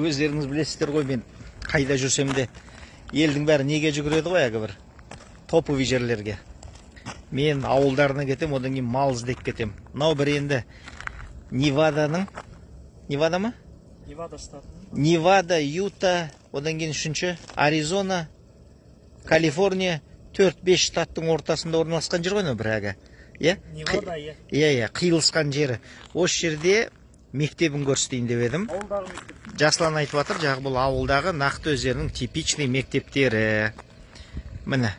Өздеріңіз білесіздер ғой, мен қайда жүрсем де елдің бәрі неге жүгіреді ғой, әлгі бір топовый жерлерге. Мен ауылдарына кетем, одан кейін мал іздеп кетем. Мынау бір енді Неваданың, Невада ма? Невада штатының. Невада, Юта, одан кейін үшінші Аризона, Калифорния, 4-5 штаттың ортасында орналасқан жер ғой мынау бір әлгі. Иә? Невада, иә. Иә, иә, қиылысқан жері. Осы жерде мектебін көрсетейін деп едім. Ауылдағы мектеп. Жаслан айтып жатыр, жағы бұл ауылдағы нақты өздерінің типичный мектептері. Міне.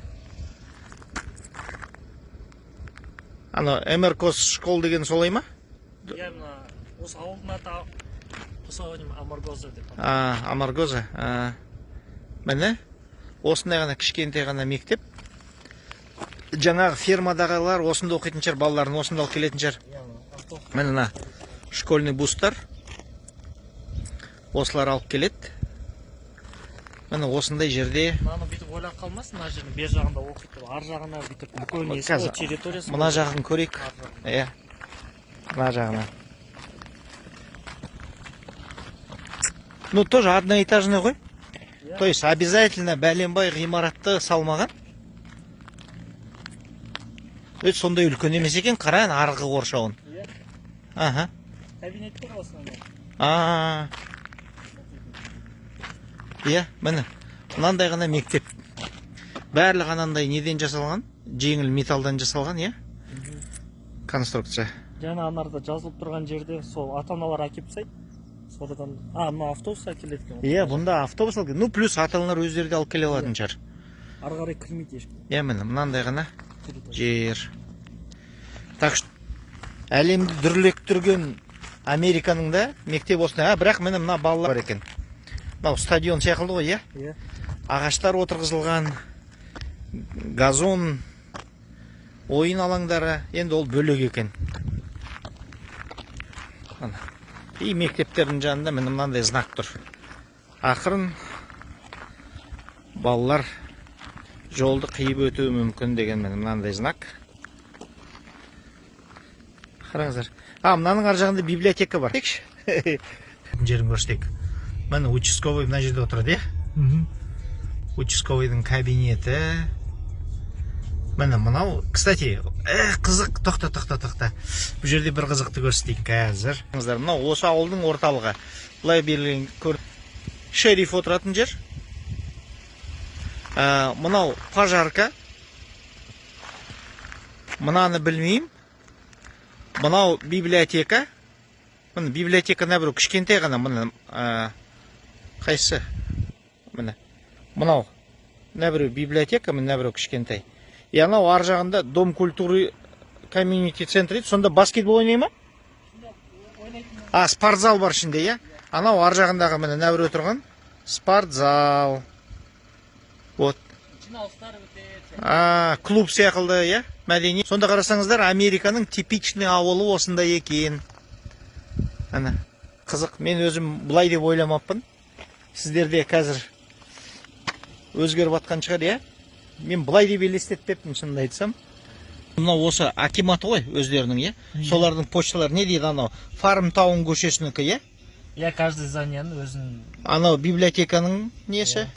Анау Эмеркос школ деген солай ма? Иә, мына осы ауылдың аты осы деймін, Амаргоза деп. А, Амаргоза. А. Міне. Осындай ғана кішкентай ғана мектеп. Жаңағы фермадағылар осында оқитын шығар, балаларын осында алып келетін шығар. Иә, мына автобус. Міне мына школьный бустар. Осылар алып келеді. Міне осындай жерде. Мынаны бүйтіп ойлап қалмасын, мына жердің бер жағында оқиды деп. Ар жағына бүйтіп үлкен несі Қазір ғой, территориясы. Мына жағын көрейік. Ар жағын. Иә. Мына жағына. Ну, тоже одноэтажный ғой. Иә. То есть обязательно бәленбай ғимаратты салмаған. Өт сондай үлкен емес екен, қара ана арғы қоршауын. Иә. Аха. Кабинеттер в основном. А. Иә, міне. Мынандай ғана мектеп. Барлығы анандай неден жасалған? Жеңіл металдан жасалған, иә? Конструкция. Жаңа анарда жазылып тұрған жерде сол ата аналар әкеліп тастайды. Содан, а, мына автобус әкеледі екен. Иә, бұнда автобус алып келеді. Ну, плюс ата аналар өздері де алып келе алатын шығар. Ары қарай кірмейді ешкім. Иә, міне, мынандай ғана Территория. жер. Так что әлемді дүрлектірген Американың да мектеп осындай. А, бірақ міне мына балалар бар екен. Мынау стадион секілді ғой, иә? Иә. Ағаштар отырғызылған, газон, ойын алаңдары, енді ол бөлек екен. Ана. И мектептердің жанында міне мынандай знак тұр. Ақырын балалар жолды қиып өтуі мүмкін деген міне мынандай знак. Қараңыздар. А, мынаның ар жағында библиотека бар. Текші. Жерін көрсетейік. Міне участковый мына жерде отырады, иә? Участковыйдың кабинеті. Міне мынау, кстати, қызық, тоқта, тоқта, тоқта. Бұл жерде бір қызықты көрсетейін қазір. Қараңыздар, мынау осы ауылдың орталығы. Былай берілген көр. Шериф отыратын жер. Мынау пожарка. Мынаны білмеймін. Мынау библиотека. Міне библиотека мына біреу кішкентай ғана, міне, қайсысы? Міне. Мынау мына біреу библиотека, мына біреу кішкентай. И анау ар жағында дом культуры community центр дейді. Сонда баскетбол ойнай ма? А, спортзал бар ішінде, иә? Анау ар жағындағы міне мына біреу тұрған спортзал. Вот. Жиналыстар өтеді. А, клуб секілді, иә? Мәдени. Сонда қарасаңыздар, Американың типичный ауылы осындай екен. Ана, қызық. Мен өзім бұлай деп ойламаппын. Сіздерде қазір өзгеріп жатқан шығар, иә? Мен бұлай деп елестетпеппін, шынымды айтсам. Мынау осы акиматы ғой өздерінің, иә? Солардың почталары не дейді анау? Фарм Таун көшесінікі, иә? Иә, каждый зданияның өзінің. Анау библиотеканың несі?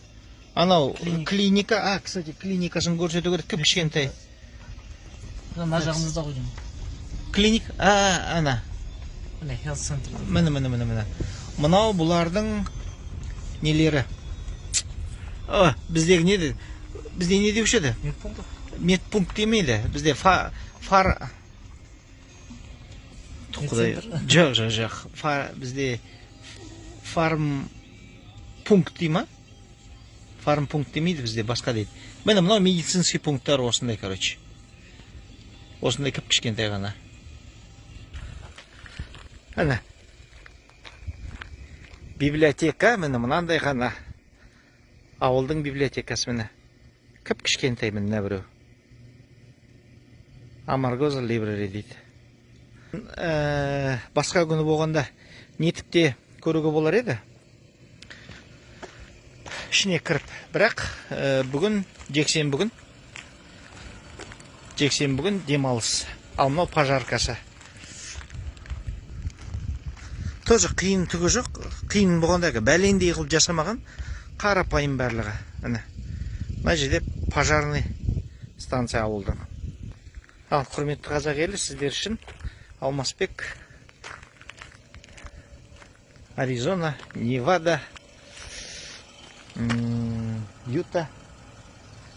Анау Клиника. Клиника. А, кстати, клиникасын көрсету керек, кіп кішкентай. Мына жағымызда ғой деймін. Клиник, а, ана. Міне health center. Міне, міне, міне, міне. Мынау бұлардың нелері. О, біздегі не деді? Бізде не деуші еді? Медпункт. Медпункт демейді. Бізде фар Құдай. Медцентр? Жоқ, жоқ, жоқ. Бізде фарм пункт дей ма? Фарм пункт демейді бізде, басқа дейді. Міне мынау медицинский пункттар осындай, короче. Осындай кіп кішкентай ғана. Ана. Библиотека міне мынандай ғана. Ауылдың библиотекасы міне. Кіп кішкентай міне мына біреу. Амаргоза Library дейді. Басқа күні болғанда нетіп те көруге болар еді. Ішіне кіріп. Бірақ, бүгін жексенбі күн. Жексенбі күн демалыс. Ал мынау пожаркасы. Тоже қиын түгі жоқ. Қиын болғанда, бәлендей қылып жасамаған, қарапайым барлығы. Міне, мына жерде пожарный станция ауылдың. Ал, құрметті қазақ елі, сіздер үшін Алмасбек Аризона, Невада, Юта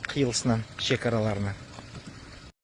қиылысынан, шекараларынан.